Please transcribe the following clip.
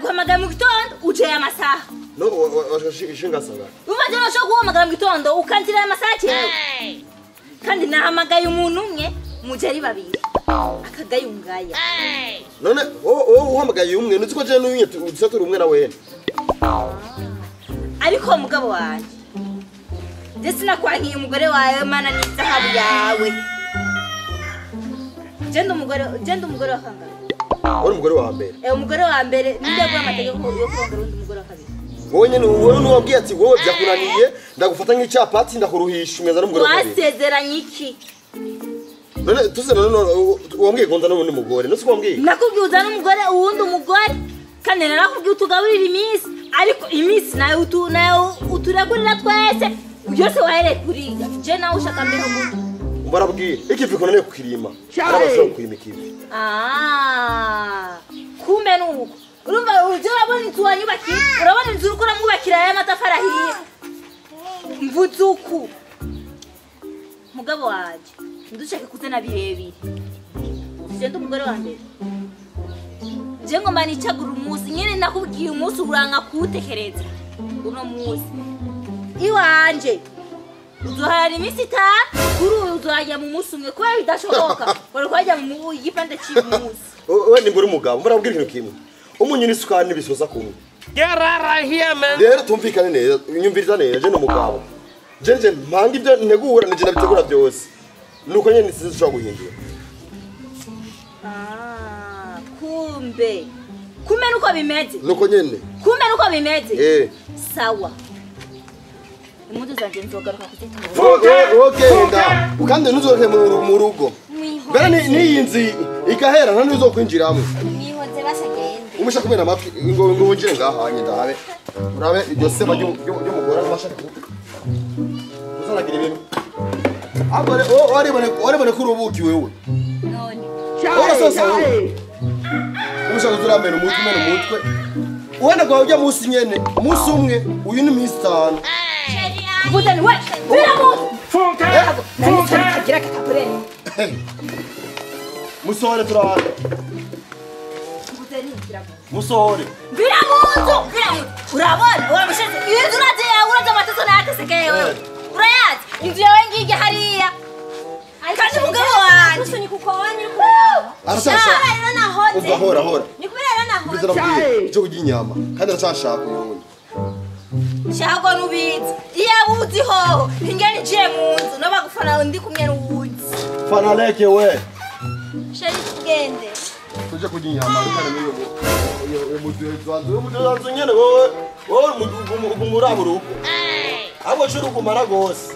Guhamagara mu gitondo uje amasaha. No ishinga sanga. Umva je no guhamagara mu gitondo ukantira amasaha cyewe. Kandi nahamagaye umuntu umwe muje ari babiri. Akagayungaya. None wowe uhamagaye umwe nuzi ko je n'umwe uzatura umwe na wene. Ariko mugabo wanje je sinakwankiye umugore wawe mana n'izahabu yawe. Je umugore wa kangahe? Uri umugore wa mbere. Umugore wa mbere ninde gwa amategeko yo kurongora undi mugore wa kabiri? Wowe nyene wowe nuwabwiye ati wowe byakunaniye ndagufata nk'icyapati ndakuruhisha umweza n'umugore wa kabiri. Wasezeranye iki? None tuze none wambwiye ko nzana n'undi mugore none wambwiye? Nakubwiye uzana umugore uwundi umugore kandi narakubwiye utugaburira iminsi ariko iminsi nayo uturagurira twese byose wahereye kuriga je nawe ushaka mbere umuntu. Mbarabwiye ikivi ko none kukirima arabashaka kurima ikivi. Kumbe nuko urumva uje urabona inzu wanyubakiye urabona inzu uriko uramwubakira aya matafari ahiye mvuzuku mugabo wanje ndushake kuzana birebire je umugore wa mbere je ngoma nicagura umunsi nyene nakubwiye umunsi uranga kuwutekereza uno munsi iwanje uzohara iminsi itanu kuri uyu uzohajya mu munsi umwe kubera bidashoboka wari kuhajya mu igipande cy'umunsi. Wewe ni umugabo murabwira ikintu kimwe umunyu n'isukari n'ibisoza kumwe. Get out of here man. Rero tumvikane neza nyumviriza neza je n'umugabo je mpanga ibyo ntegura nije nabitegura byose nuko nyene sinzi ushobora guhindura. Kumbe kumbe nuko bimeze nuko nyene kumbe nuko bimeze sawa impuzu zanje nzogaruka kuzitora. Ogenda ukande ntuzoke mu rugo mbere n'iyi nzu igahera nta n'uzokwinjiramo. Mwihoze basagende umusha kumena amatwi ngo winjire ngahanye ndabe urabe iryo seba ry'umugore abashaka uzanagira ibintu ahubwo waribone ko urubuki wewe none urasosa wewe umushaka uzuramena umutwe umena umutwe wenda gwa ujya munsi nyene umunsi umwe uyu ni minsi itanu. Mvuzani we vira munsi funka funka kagira kakapureni musohore turabe mvuzani vira musohore vira munzu vira urabona uramushize inzu uraje yawe uraje amataso nayatesekeye wewe urayazi inzu yawe ngige hariya kandi mugabo wanje gusa kuko wanyu kuraba arashaka rero nahoze umva hora hora ni kubera rero nahoze cyo kurya inyama kandi arashaka uyundi shako nubizi iya buzi hoho ingene njiye mu nzu no bagufana ndi kumwe n'uwuzi fana leke we shari tugende tuje kurya inyama kandi n'uyu muduzo nyene wowe wowe umuraba urugo ahubwo cyo urugumara gose.